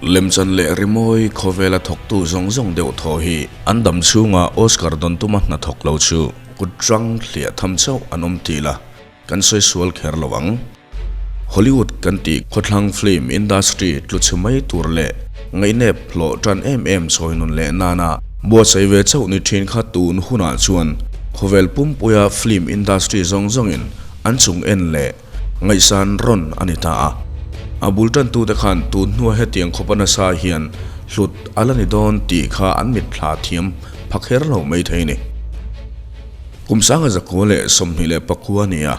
Lemchan leh rimawi khawvela thawktu zawng zawng deuh thaw hi an dam chhunga Oscar dawn tuma hna thawk lo chu kut hrang hliah tham chauh an awm ti la, kan sawi sual kher lo ang. Hollywood kan tih khawthlang film industry tlu chhe mai tur leh ngaihnep hlawh tan em em sawi nun leh nana buatsaih ve chauh ni thin kha tun hunah chuan khawvel pumpuia film industry zawng zawngin an chung en leh Ngaihsan rawn a ni ta a. A bul tantute khan tun hnua hetiang khawpa nasa hian hlut a la ni dawn tih kha an mitthla thiam pha kher lo mai thei ni. Kum sanga zakua leh 24 a ni a,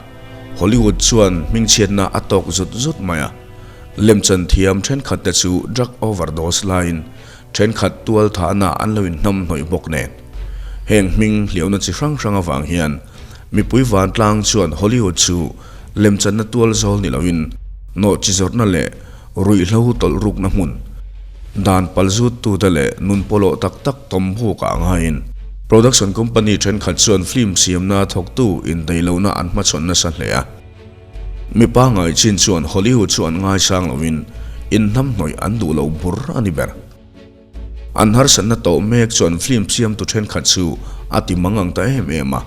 Hollywood chuan hmingchhiatna a tawk zut zut mai a. Lemchan thiam thenkhatte chu drug overdose laiin thenkhat tual thahna an lo inhnamhnawih bawk nen. Heng hming hliauna chi hrang hrang avang hian Mipui vantlang chuan Hollywood chu lemchanna tual zawl ni loin nawhchi zawrhna leh ruihhlo tawlh rukna hmun, dan palzuttute leh nun pawlawh tak tak tawm bukah a ngaiin production company thenkhat chuan film siamna thawktu indaihlohna an hmachhawn nasa hle a. Mipa ngaichin chuan Hollywood chu an ngaisang loin inhnamhnawih an duh lo bur a ni ber. An harsatna tawh mek chuan film siamtu thenkhat chu a ti mang ang ta em em a.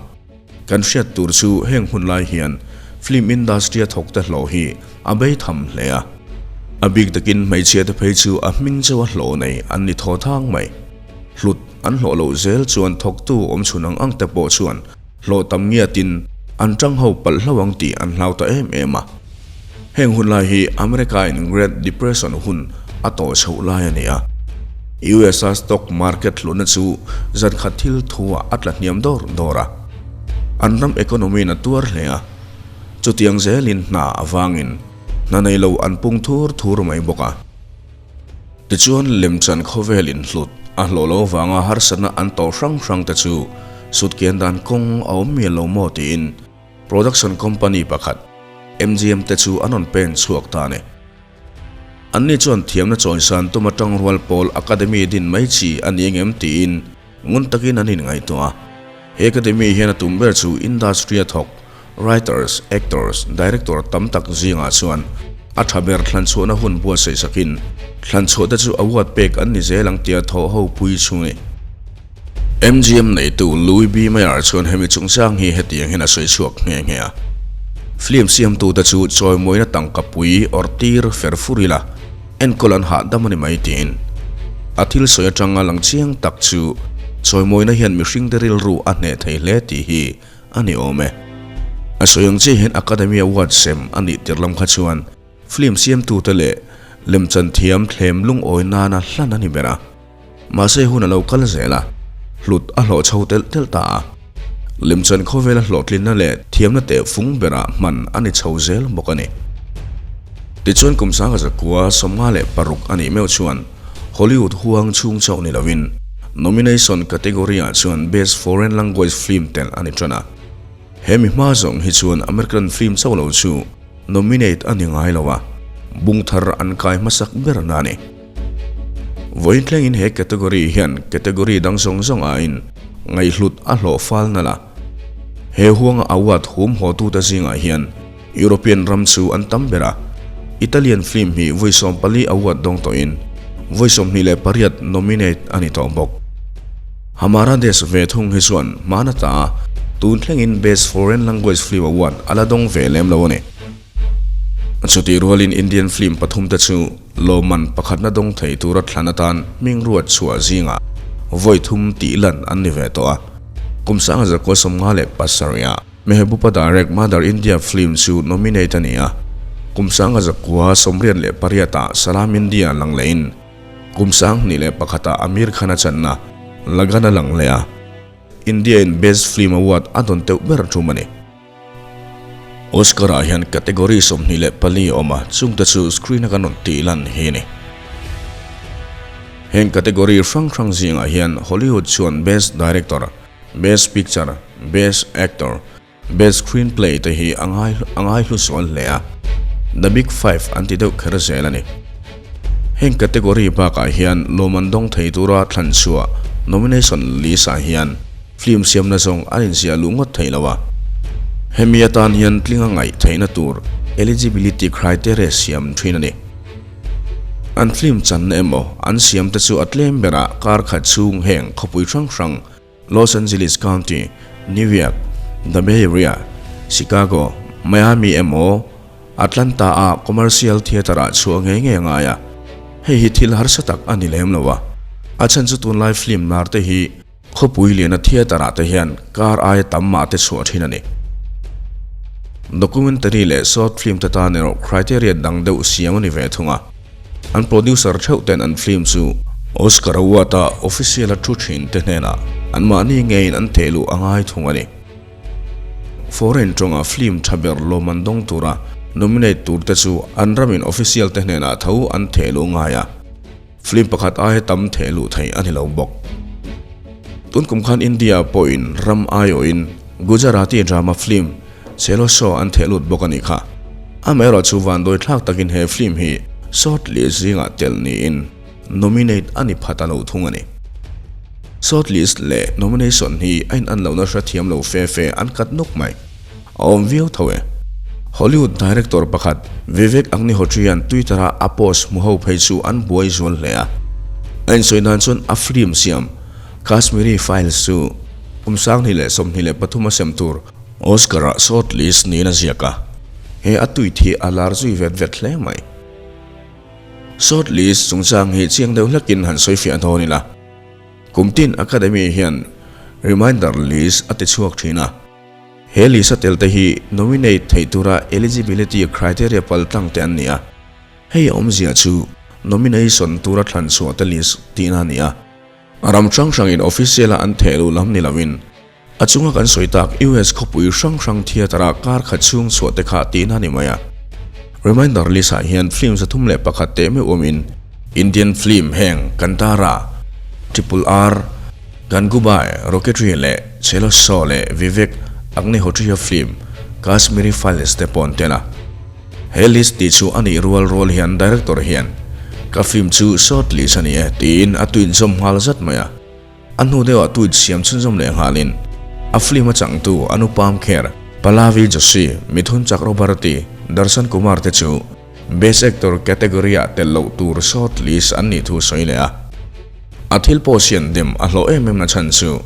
Kan hriat tur chu heng hun lai hian film industry a thawkte hlawh hi a bei tham hle a. A bik takin hmeichhia te phei chu a hming chauh a hlawh nei an ni thaw thang mai. Hlut an hlawh loh zel chuan thawktu awm chhun ang ang te pawh chuan hlawh tam ngiatin an tang ho palh hlo ang tih an hlau ta em em a. Heng hun lai hi America in Great Depression hun a tawh chhoh lai a ni a. US a stock market hlutna chu zan khat thil thu ah a tla hniam dawr dawr a. An ram economy in a tuar hle a. Chutiang zelin hna avangin hna nei lo an pung thur thur mai bawk a. Tichuan lemchan khawvel inhlut a hlawh lo avanga harsatna an tawh hrang hrang te chu sutkian dan kawng a awm mial lo maw tiin Production company pakhat, MGM te chu an rawn pen chhuak ta a ni. Anni chuan thiamna chawisan tum atang rual pawl academy din mai chi a ni engem tiin ngun takin an inngaihtuah a. He academy hian a tum ber chu industry a thawk, writers, actors, director tam tak zingah chuan a tha ber thlanchhuahna hun buatsaih sakin thlanchhuah te chu award pek an ni zel ang tia thawh ho pui chu a ni. MGM neitu Louis B. Mayer chuan hemi chungchang hi hetiang hian a sawi chhuak nghe nghe a, Film siamtute chu chawimawina tangka pui awrh tir fer fur ila, enkawl an hahdam a ni mai tiin. A thil sawi atanga lang chiang tak chu chawimawina hian mihringte rilru a hneh thei hle tih hi a ni awm e. A sawi ang chiah hian Academy Award sem a nih tir lam kha chuan film siamtute leh lemchan thiam thlem lungawi nana hlan a ni ber a. Mahse hun a lo kal zel a, hlut a hlawh chho telh telh ta a. Lemchan khawvela hlawhtlinna leh thiamna teh fung berah hman a ni chho zel bawk a ni. Tichuan kum sanga zakua 56 a nih meuh chuan Hollywood huang chhung chauh ni loin nomination category-ah chuan Best Foreign Language Film telh a ni tan a. He mi hma zawng hi chuan American film chauh lo chu nominate a ni ngai lo a, bung thar an kai hmasak ber na a ni. Vawiin thlengin he category hian category dang zawng zawng aiin ngaihhlut a hlawh fal nalh a. He huanga award hum hawtute zingah hian European ram chu an tam ber a, Italian film hi vawi 14 award dawng tawhin vawi 28 nominate a ni tawh bawk. Hamara Desh ve thung hi chuan hmana ta a, tun thlengin Best Foreign Language Film Award a la dawng ve lem lo a ni. Chutih rualin Indian film pathum te chu lawmman pakhatna dawng thei tura thlan atan hming ruat chhuah zingah vawi thum tih lan an ni ve tawh a. Kum sanga zakua 57 ah Mehbooba direct Mother India film chu nominate a ni a, kum sanga zakua 98 ah Salaam India lang lehin kum 2001 ah Aamir Khan a channa Lagaan a lang leh a, India in Best Film Award a dawn teuh ber tum a ni. Oscar-ah hian category 24 a awm a, chungte chu screen-a kan rawn tih lan hi a ni. Heng category hrang hrang zingah hian Hollywood chuan Best Director, Best Picture, Best Actor, Best Screenplay te hi a ngai a ngaihlu sual hle a, The Big Five an ti deuh kher zel a ni. Heng category bakah hian lawmman dawng thei tura thlan chhuah nomination list-ah hian Film siamna zawng an inziah luh ngawt thei lo a. Hemi atan hian tlinga ngaih theihna tur eligibility criteria siam thin a ni. An film channa emaw an siam te chu a tlem berah kar khat chhung heng khawpui hrang hrang Los Angeles County, New York, The Bay Area, Chicago, Miami emaw Atlanta-a commercial theatre-ah chhuah ngei ngei a ngai a. Hei hi thil harsa tak a ni lem lo a. A chhan chu tunlai film lar te hi khawpui liana theatre-ah te hian kar aia tam mah te chhuah thin a ni. Documentary leh short film te tan erawh criteria dang deuh siam a ni ve thung a. An producer theuh ten an film chu Oscar Award-a official-a thu thin te hnenah anmahni ngeiin an theh luh a ngai thung a ni. Foreign tawnga film tha ber lawm an dawng tura nominate tur te chu an ramin official te hnenah tho an theh luh ngai a, film pakhat aia tam theh luh theih a ni lo bawk. Tun kum khan India pawhin ram aiawhin Gujarati drama film Chelo Show an theh lut bawk a nih kha. Amaherawh chu vandawi thlak takin he film hi short list zingah tel niin nominate a ni pha ta lo thung a ni. Short list leh nomination hi a in an lohna hrethiam lo fe fe an kat nuk mai. A awm viau tho e. Hollywood director pakhat Vivek Agnihotri-a'n Twitter-a a post hmu ho phei chu an buai zual hle a. A insawi dan chuan a film siam Kashmiri Files chu kum 2023 a sem tur Oscar-a short list niin a ziak a. He a tweet hi a lar zui vet vet hle mai. Short list chungchang hi chiang deuh hlakin han sawi fiah dawn ila. Kum tin Academy hian reminder list a ti chhuak thin a. He list a tel te hi nominate theih tura eligibility criteria pal tlang te an ni a. Hei a awmzia chu nomination tura thlan chhuah te list tihna a ni a. Ram hrang hrangin official a an theh luh lam ni loin A chunga kan sawi tak US khawpui hrang hrang theatre-a kar khat chhung chhuah te kha tihna a ni mai a. Reminder list ah hian film 31 teh meuh awmin Indian film heng Kantara, Triple R, Gangubai, Rocketry leh Chelo Show leh Vivek Agnihotri-a film Kashmiri Files te pawh an tel a. He list tih chu a nih rual rual hian director hian ka film chu short list a ni e tiin a tuinzawm nghal zat mai a. A hnu deuhah tweet siam chhunzawm leh nghalin a film a changtu Anupam Kher, Pallavi Joshi, Mithun Chakrabarti, Darshan Kumar te chu Best Actor category-ah tel loh tur short list an nih thu sawi leh a. A thil post hian dem a hlawh em em na chhan chu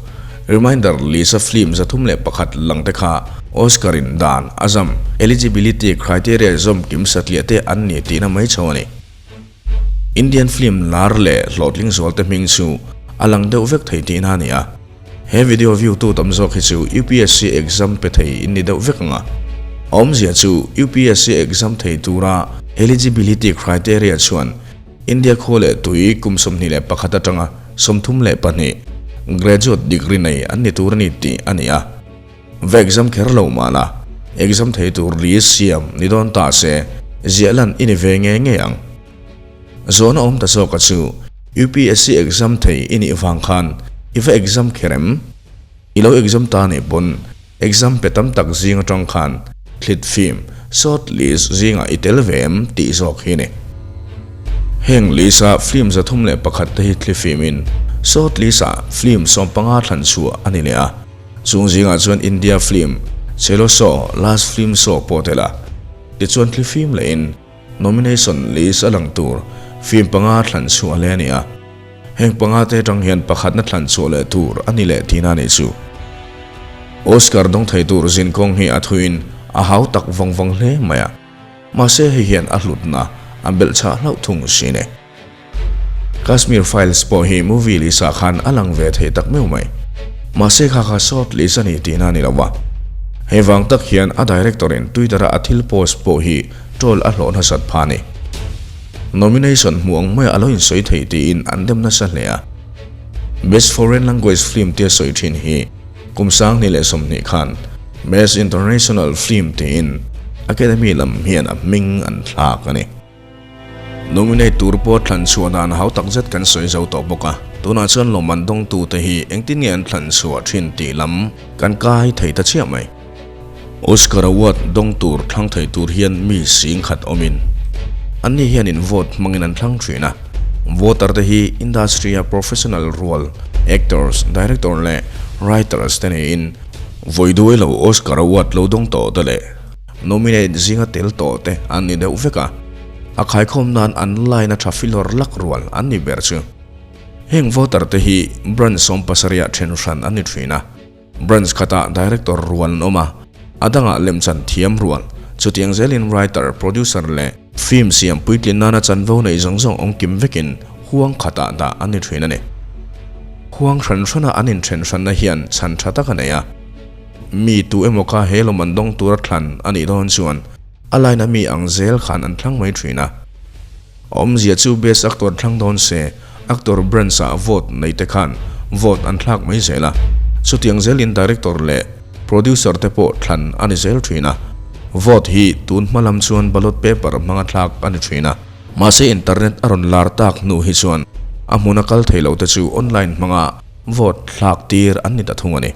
Reminder list-a film 301 lang te kha Oscar-in dan a zam eligibility criteria zawm kim satliah te an ni tihna mai chho a ni. Indian film lar leh hlawhtling zualte hming chu a lang deuh vek thei tihna a ni a. He video view tu tam zawk hi chu UPSC exam pe thei in ni deuh vek ang a. A awmzia chu UPSC exam thei tura eligibility criteria chuan India khua leh tui kum 21 atanga 32 graduate degree nei an ni tur a ni tih a ni a. Va exam kher lo mahla, exam thei tur list siam ni dawn ta se, ziah lan i ni ve ngei ngei ang. Zawhna awm ta zawka chu UPSC exam thei i nih vang khan i va exam kher em? I lo exam ta nih pawn exam pe tam tak zing atang khan thlit fim, short list, zingah i tel ve em tih zawk hi ni. Heng list a film 301 te hi thli fimin short list ah film 15 thlan chhuah a ni leh a. Chung zingah chuan India film Chelo Show, Last Film Show pawh tel a, tichuan thli fim lehin nomination list a lang tur film panga thlan chhuah leh a ni a. Heng panga te atang hian pakhatna thlan chhuah leh tur a ni leh tihna a nih chu. Oscar dawng thei tur zinkawng hi a thuin a hau tak vawng vawng hle mai a, mahse hei hian a hlutna a belhchhah hlauh thung sin e. Kashmir Files pawh hi movie list ah khan a lang ve thei tak meuh mai. Mahse kha kha short list a ni tihna a ni lo va. Hei vang tak hian a director in Twitter a a thil post pawh hi troll a hlawh nasat pha a ni. Nomination hmuh ang maia a lo insawi thei tiin an dem nasa hle a. Best Foreign Language Film tia sawi thin hi kum 2020 khan Best International Film tiin Academy lam hian a hming an thlak a ni. Nominate tur pawh thlan chhuah dan hau tak zet kan sawi zo tawh bawk a, tunah chuan lawmman dawngtute hi engtin nge an thlan chhuah thin tih lam kan kai thei ta chiah mai. Oscar Award dawng tur thlang thei tur hian mi sing khat awmin anni hianin vote hmangin an thlang thin a, voter te hi industry-a professional rual, actors, director leh writers te niin vawi duai lo Oscar Award lo dawng tawh te leh Nominate zinga tel tawh te an ni deuh vek a. A khaikhawm nan an line a tha filawr lak rual an ni ber chu. Heng voter te hi branch 70 ah then hran an ni thin a. Branch khatah director rual an awm a, a dangah lemchan thiam rual, chutiang zelin writer, producer leh film siam puitlin nana chanvo neih zawng zawng awm kim vekin huang khatah dah an ni thin a ni. Huang hran hrana an inthen hranna hian chhan tha tak a nei a. Mi tu emaw kha he lawm an dawng tura thlan a nih dawn chuan a line a mi ang zel khan an thlang mai thin a. Awmzia chu best actor thlang dawn se, actor branch ah vote nei te khan vote an thlak mai zel a. Chutiang zelin director leh producer te pawh thlan a ni zel thin a. Vote hi tun hma lam chuan ballot paper hmanga thlak a ni thin a. Mahse internet a rawn lar tak hnu hi chuan a hmuna kal thei lo te chu online hmanga vote thlak tir an ni ta thung a ni.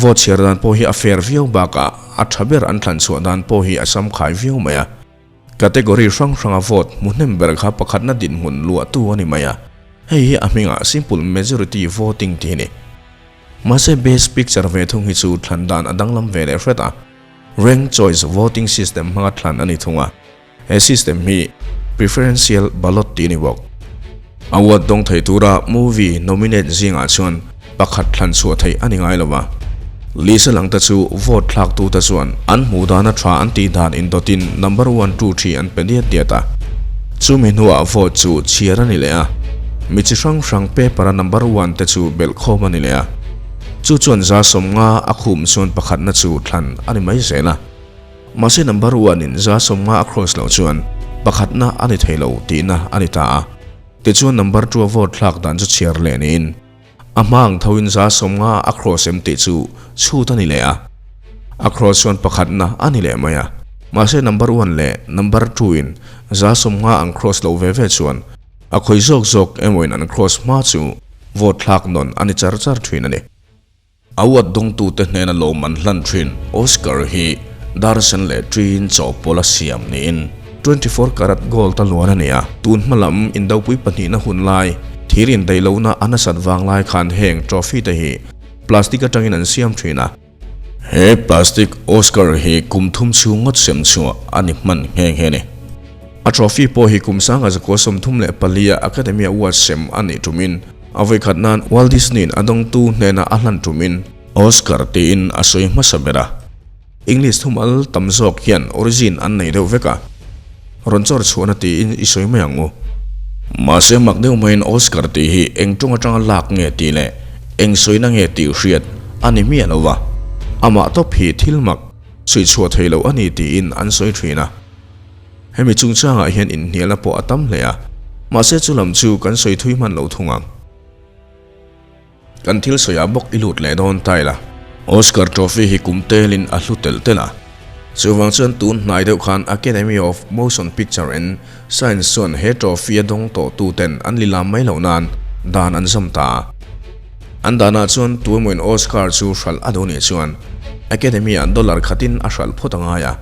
Vote chhiar dan pawh hi a fair viau bakah a tha ber an thlan chhuah dan pawh hi a samkhai viau mai a. Category hrang hranga vote hmu hnem ber kha pakhatna dinhmun luahtu a ni mai a, hei hi a hmingah simple majority voting tih a ni. Mahse best picture ve thung hi chu thlan dan a danglam ve leh hret a, rank choice voting system hmanga thlan a ni thung a, he system hi preferential ballot tih a ni bawk. Award dawng thei tura movie nominate zingah chuan pakhat thlan chhuah theih a ni ngai lo va. Lisa lang te chu vote thlaktu te chuan an hmuh dana tha an tih dan indawtin number one, two, three an pe diat diat a. Chumi hnuah vote chu chhiar a ni leh a. Mi chi hrang hrang paper a number one te chu belh khawm a ni leh a. Chu chuan 150 a khum chuan pakhatna chu thlan a ni mai zel a. Mahse number one in 150 a cross loh chuan pakhatna a ni thei lo tihna a ni ta a. Tichuan number two a vote thlak dan chu chhiar leh niin a hma ang tho in 150 a cross em tih chu chhut a ni leh a. A cross chuan pakhatna a ni leh mai a. Mahse number one leh number two in 150 an cross loh ve ve chuan a khawi zawk zawk emaw in an cross hma chu vote thlak nawn a ni char char thin a ni. Award dawngtute hnena lawm an hlan thin Oscar hi dar sen leh ṭiin chawhpawlh a siam niin 24 karat gold a luan a ni a. Tun hma lam indopui pahnihna hun lai thir indaih lohna a nasat vang lai khan heng trophy te hi plastic atangin an siam thin a. He plastic Oscar hi kum thum chhung ngawt sem chhuah a ni hman nghe nghe a ni. A trophy pawh hi kum 1934 a Academy Award sem a nih tumin A vawikhat nan Walt Disney-in a dawngtu hnenah a hlan tumin Oscar tiin a sawi hmasa ber a. English thumal tam zawk hian origin an nei deuh vek a, rawn chawr chhuahna tiin i sawi mai ang u. Mahse mak deuh maiin Oscar tih hi eng tawng atanga lak nge tih leh eng sawina nge tih hriat a ni miah lo va, amah tawp hi thil mak chhui chhuah thei loh a ni tiin an sawi thin a. Hemi chungchangah hian inhnialna pawh a tam hle a, mahse chu lam chu kan sawi thui hman lo thung ang. Kan thil sawiah bawk i lut leh dawn ta ila. Oscar Trophy hi kum telin a hlu telh telh a, chuvang chuan tun hnai deuh khan Academy of Motion Picture and Science chuan he trophy a dawng tawh tuten an lilam mai loh nan dan an zawm ta a. An danah chuan tuemawin Oscar chu hralh a duh nih chuan Academy-ah dollar khatin a hralh phawt a ngai a.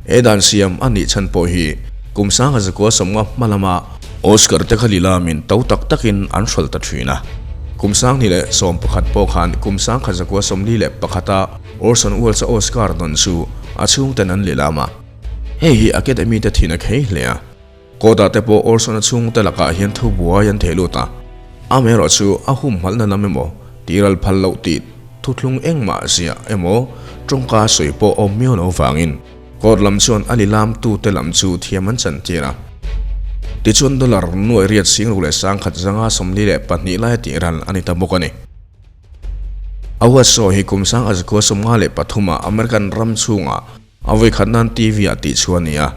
He dan siam a nih chhan pawh hi kum 1950 hma lama Oscar te kha lilamin to tak takin an hralh ta thin a. Kum 2011 pawh khan kum 1941 a Orson Welles-a Oscar dawn chu a chhungten an lilam a. Hei hi Academy te thin a khei hle a. Court-ah te pawh Orson-a chhungte lakah hian thu buai an theh lut a. Amaherawhchu a humhalhna lam emaw, tiral phal loh tih thuthlung engmah ziah emaw tawngka sawi pawh awm miau lo vangin court lam chuan a lilamtute lam chu thiam an chantir a. Tichuan dollar nuai riat sing ruk leh sangkhat zanga 42 lai a tihral a ni ta bawk a ni. A huatsaw hi kum 1953 ah American ram chhungah A vawikhat nan TV ah tih chu a ni a,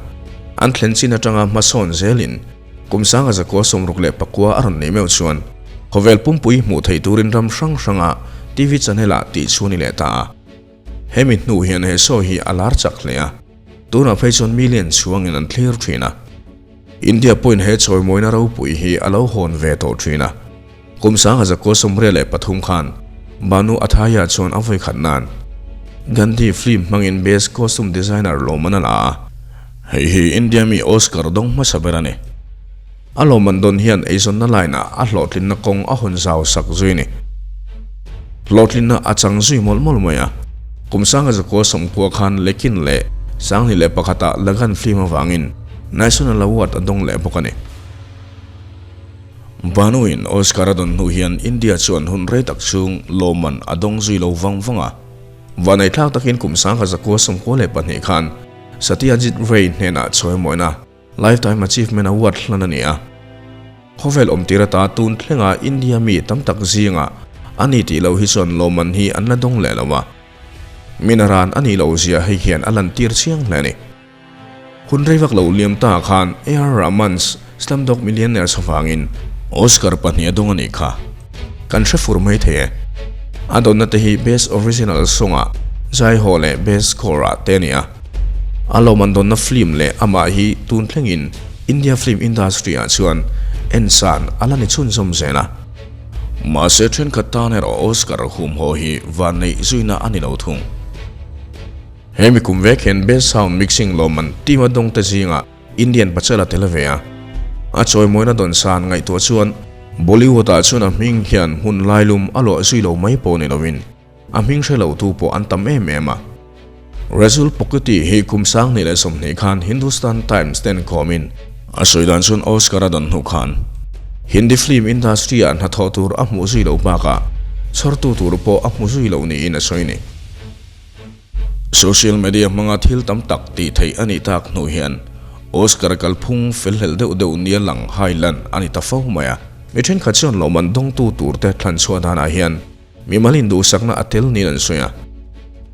an thlen chin atanga hmasawn zelin kum 1969 a rawn neih meuh chuan khawvel pumpui hmuh theih turin ram hrang hranga TV channel ah tih chu a ni leh ta a. Hemi hnu hian he show hi a lar chak hle a, tunah phei chuan million chhuangin an thlir thin a. India pawhin he chawimawina ropui hi a lo hawn ve tawh thin a. Kum 1983 khan Banu Athaiya chuan a vawikhat nan Gandhi film hmangin Best Costume Designer lawmman a la a, hei hi India mi Oscar dawng hmasa ber a ni. A lawmman dawn hian eizawnna line-ah a hlawhtlinna kawng a hawn zau sak zui a ni. Hlawhtlinna a chang zui mawlh mawlh mai a, kum 1990 khan Lekin leh 2001 ah Lagan film avangin. National Award a dawng leh bawk a ni. Banu-in Oscar a dawn hnu hian India chuan hun rei tak chhung lawmman a dawng zui lo vang vang a. Vanaithlak takin kum 1992 khan Satyajit Ray hnenah chawimawina Lifetime Achievement Award hlan a ni a. Khawvel awmtir ata tun thlenga India mi tam tak zingah a ni tih loh hi chuan lawmman hi an la dawng leh lo a. Minaran a nih loh zia hei hian a lantir chiang hle a ni. Hun rei vak lo liam ta khan AR Rahman's Slumdog Millionaires avangin Oscar pahnih a dawng a nih kha. Kan hre fur mai thei e. A dawnna te hi Best Original Song-ah Jai Ho leh Best Score-ah te a ni a. A lawmman dawnna film leh amah hi tun thlengin India film industry-ah chuan ensan a la ni chhunzawm zel a. Mahse thenkhat tan erawh Oscar humhaw hi vanneih zuina a ni lo thung. Hemi kum vek hian Best Sound Mixing lawmman team a dawngte zingah Indian pachal a tel ve a. A chawimawina dawn san ngaihtuah chuan Bollywood-ah chuan a hming hian hmun lailum a luah zui lo mai pawh ni lovin a hming hre lotu pawh an tam em em a. Resul Pockety hi kum 2020 khan Hindustan Times ten kawmin a sawi dan chuan Oscar a dawn hnu khan Hindi film industry-ah hnathawh tur a hmuh zui loh bakah chhawrtu tur pawh a hmu zui loh niin a sawi a ni. Social media hmanga thil tam tak tih theih a nih tak hnu hian Oscar kalphung felhlel deuh deuh nia lang hai lan a ni ta fo mai a. Mi thenkhat chuan lawmman dawngtu turte thlan chhuah danah hian mimal induhsakna a tel niin an sawi a.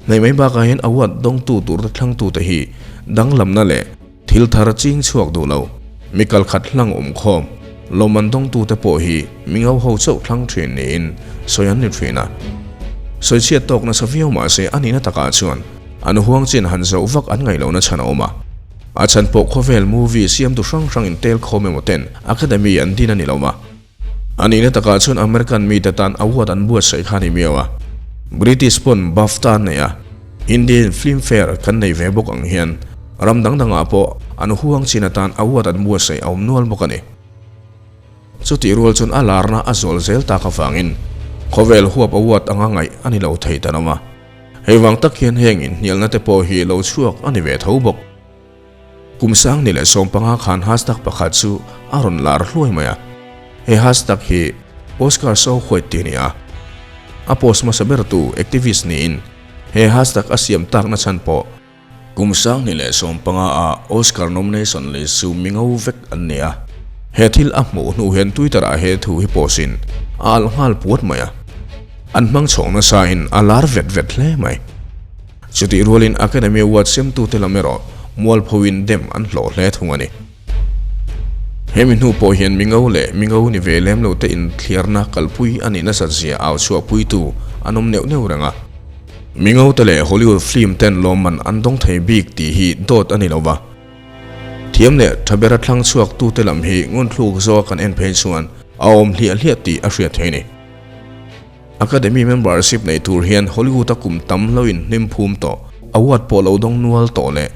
Hnaih mai bakah hian award dawngtu turte thlangtute hi danglamna leh thil thar ching chhuak duh lo, mi kalkhat hlang awm khawm, lawmman dawngtute pawh hi mi ngo ho chauh thlang thin niin sawi an ni thin a. Sawichhiat tawk nasa viau mah se a nihna takah chuan an huang chin han zoh vak an ngaih lohna chhan a awm a. A chhan pawh khawvel movie siamtu hrang hrang intel khawm emaw ten Academy an din a ni lo ma. A nihna takah chuan American mite tan award an buatsaih kha a ni miau a. British pawn BAFTA an nei a, Indian Filmfare kan nei ve bawk ang hian ram dang dangah pawh an huang chin atan award an buatsaih a awm nual bawk a ni. Chutih rual chuan a larna a zual zel tak avangin khawvel huap award anga ngaih a ni lo thei ta lo a. Hei vang tak hian heng inhnialna te pawh hi lo chhuak a ni ve tho bawk. Kum 2015 khan hashtag pakhat chu a rawn lar hluai mai a, he hashtag hi Oscar So White tih a ni a. A post hmasa bertu activist niin he hashtag a siam takna chhan pawh kum 2015 a Oscar nomination list chu mi ngo vek an ni a. He thil a hmuh hnu hian Twitter ah he thu hi post in a alh nghal puat mai a, an hmang chhawng nasa in a lar vet vet hle mai. Chutih rualin Academy Award semtute lam erawh mualphoin dem an hlawh hle thung a ni. Hemi hnu pawh hian mingo leh mingo ni ve lem lote inthliarna kalpui a nih nasat zia au chhuahpuitu an awm neuh neuh reng a. Mingo te leh Hollywood film ten lawmman an dawng thei bik tih hi dawt a ni lo va. Thiam leh tha bera thlang chhuaktute lam hi ngunthluk zawk kan en phei chuan a awm hliah hliah tih a hriat thei a ni. Academy membership nei tur hian Hollywood-a kum tam lo in hnim phum tawh, award pawh lo dawng nual tawh leh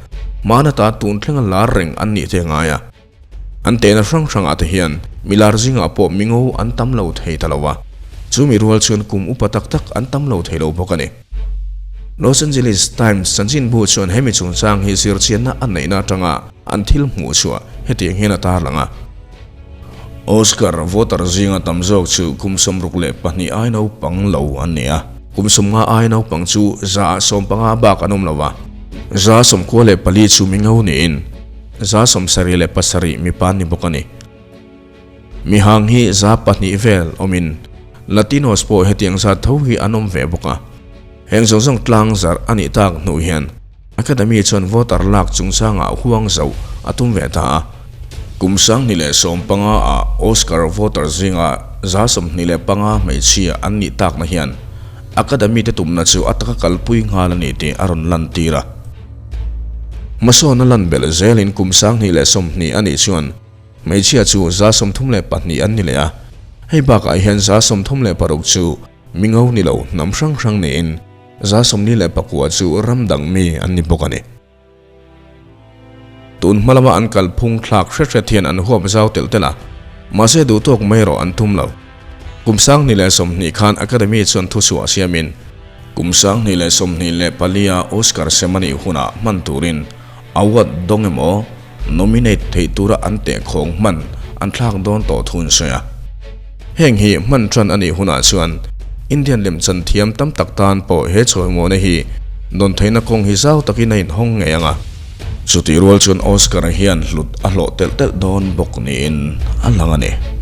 hmana ta tun thlenga lar reng an nih te ngai a. An tehna hrang hrangah te hian mi lar zingah pawh mi ngo an tam lo thei ta lo a, chu mi rual chuan kum upa tak tak an tam lo thei lo bawk a ni. Los Angeles Times chanchinbu chuan hemi chungchang hi zirchianna a neihna atanga an thil hmuh chhuah hetiang hian a tarlang a. Oscar voter zinga tam zawk chu kum 62 ai naupang lo an ni a, kum 50 ai naupang chu 150 bak an awm lo a, 94 chu mingo niin 77 mipa an ni bawk a ni. Mihang hi 200 vel awmin Latinos pawh hetiang zat tho hi an awm ve bawk a, heng zawng zawng tlang zarh a nih tak hnu hian Academy chuan voter lak chungchangah huang zoh a tum ve ta a. Kum 2015 ah Oscar voter zinga 25 hmeichhia an nih takna hian Academy te tumna chu a taka kalpui nghal a ni tih a rawn lantir a. Hmasawn a lan belh zelin kum 2020 a nih chuan hmeichhia chu 32 an ni leh a, hei bakah hian 36 chu mingo ni lo hnam hrang hrang niin 49 chu ram dang mi an ni bawk a ni. Tun hma lama an kalphung thlak hret hret hian an huap zau telh telh a, mahse duhtawk mai erawh an tum lo. Kum 2020 khan Academy chuan thuchhuah siamin kum 2024 a Oscar sem a nih hunah hman turin award dawng emaw? nominate theih tura an tehkhawng hman an thlak dawn tawh thu an sawi a. Heng hi hman tan a nih hunah chuan Indian lemchan thiam tam tak tan pawh he chawimawna hi dawn theihna kawng hi zau takin a inhawng ngei ang a. Chutih rual chuan Oscar hian hlut a hlawh telh telh dawn bawk niin a lang a ni.